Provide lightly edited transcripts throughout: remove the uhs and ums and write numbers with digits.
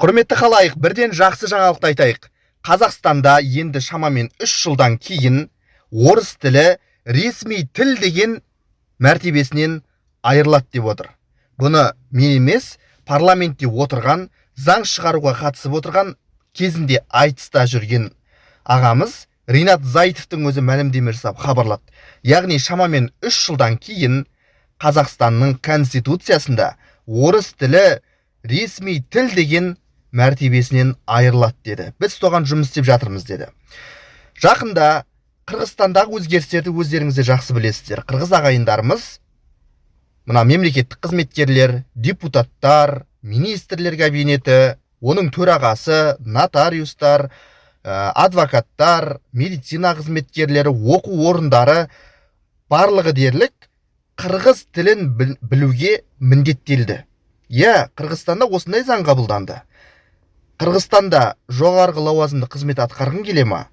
Құрметті халайық, бірден жақсы жаңалықты айтайық. Қазақстанда енді шамамен 3 жылдан кейін орыс тілі ресми тіл деген мәртебесінен айырылады деп отыр. Бұны мен емес, парламентте отырған, заң шығаруға қатысып отырған, кезінде айтыста жүрген ағамыз Ринат Зайтовтың өзі мәлімдеме жасап хабарлады. Яғни шамамен 3 жылдан кейін Қазақстанның конституциясында орыс тілі ресми тіл деген мәртебесінен айырылады деді. Біз соған жұмыс істеп жатырмыз деді. Жақында Қырғызстандағы өзгерістерді өздеріңіз де жақсы білесіздер. Қырғыз ағайындарымыз, мына мемлекеттік қызметкерлер, депутаттар, министрлер кабинеті, оның төрағасы, нотариустар, адвокаттар, медицина қызметкерлері, оқу орындары, барлығы дерлік қырғыз тілін білуге міндеттелді. Иә, Қырғызстанда осындай заң қабылданды. Қырғызстанда жоғарғы лауазымды қызмет атқарғың келе ма,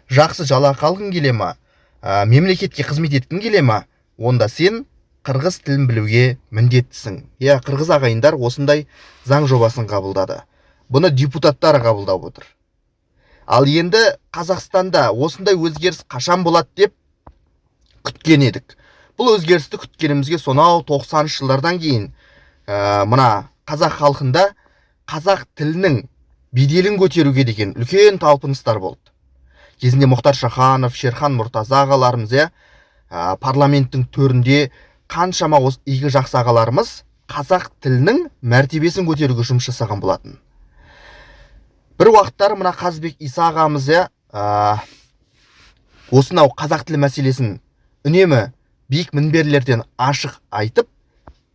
жақсы жалақы алғың келе ма, мемлекетке қызмет еткің келе ма, онда сен қырғыз тілін білуге міндеттісің. Иә, қырғыз ағайындар осындай заң жобасын қабылдады. Бұны депутаттар қабылдап отыр. Ал енді Қазақстанда осындай өзгеріс қашан болады деп күткен едік. Бұл өзгерісті күткенімізге сонау 90 жылдардан кейін мына қазақ халқында қазақ тілінің беделін көтеруге деген үлкен талпыныстар болды. Кезінде Мұхтар Шаханов, Шерхан Мұртаза ағаларымыз, иә, парламенттің төрінде қаншама осы игі жақсы ағаларымыз қазақ тілінің мәртебесін көтеруге жұмыс жасаған болатын. Бір уақыттары мына Қазбек Иса ағамыз, иә, осынау қазақ тілі мәселесін үнемі биік мінберлерден ашық айтып,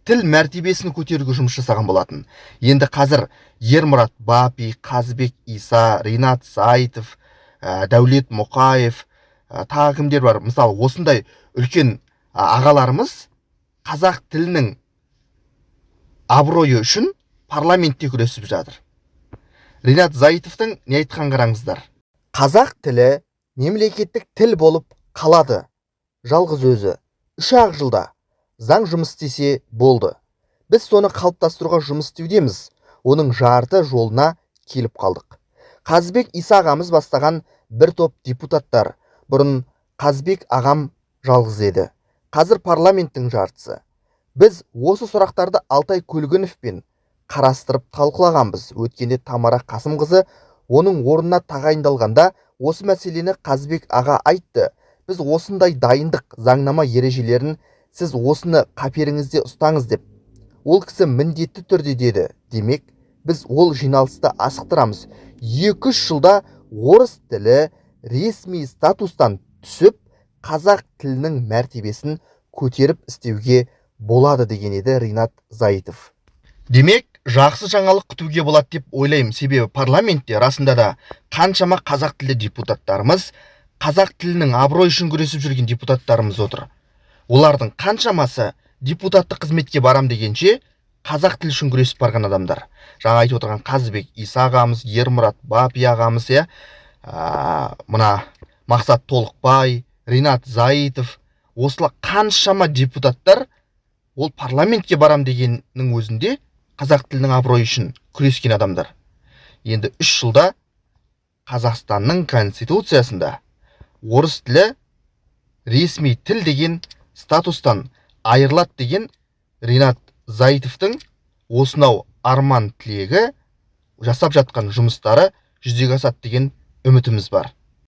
тіл мәртебесін көтеруге жұмыс жасаған болатын. Енді қазір Ермұрат Бапи, Қазбек Иса, Ринат Зайтов, Дәулет Мұқаев, тағы кімдер бар, мысалы, осындай үлкен ағаларымыз қазақ тілінің абыройы үшін парламентте күресіп жатыр. Ринат Зайтовтың не айтқан, қараңыздар. Қазақ тілі мемлекеттік тіл болып қалады. Жалғыз өзі 3-ақ жылда заң жұмыс істесе болды. Біз соны қалыптастыруға жұмыс істеудеміз. Оның жарты жолына келіп қалдық. Қазбек Иса ағамыз бастаған бір топ депутаттар. Бұрын Қазбек ағам жалғыз еді. Қазір парламенттің жартысы. Біз осы сұрақтарды Алтай Көлгіновпен қарастырып талқылағанбыз. Өткенде Тамара Қасымқызы оның орнына тағайындалғанда осы мәселені Қазбек аға айтты. Біз осындай дайындық заңнама ережелерін, сіз осыны қаперіңізде ұстаңыз деп. Ол кісі міндетті түрде деді. Демек, біз ол жиналысты асықтырамыз. 2-3 жылда орыс тілі ресми статустан түсіп, қазақ тілінің мәртебесін көтеріп істеуге болады деген еді Ринат Зайтов. Демек, жақсы жаңалық күтуге болады деп ойлаймын. Себебі парламентте расында да қаншама қазақ тілді депутаттарымыз, қазақ тілінің абыройы үшін күресіп жүрген депутаттарымыз отыр. Олардың қаншамасы депутаттық қызметке барам дегенше қазақ тілі үшін күресіп барған адамдар. Жаңа айтып отырған Қазбек Иса ағамыз, Ермұрат Бапи ағамыз, иә, мына Мақсат Толықбай, Ринат Зайтов, осылар қаншама депутаттар ол парламентке барам дегеннің өзінде қазақ тілінің абыройы үшін күрескен адамдар. Енді 3 жылда Қазақстанның конституциясында орыс тілі ресми тіл деген статустан айырылады деген Ринат Зайтовтың осынау арман тілегі, жасап жатқан жұмыстары жүзеге асады деген үмітіміз бар.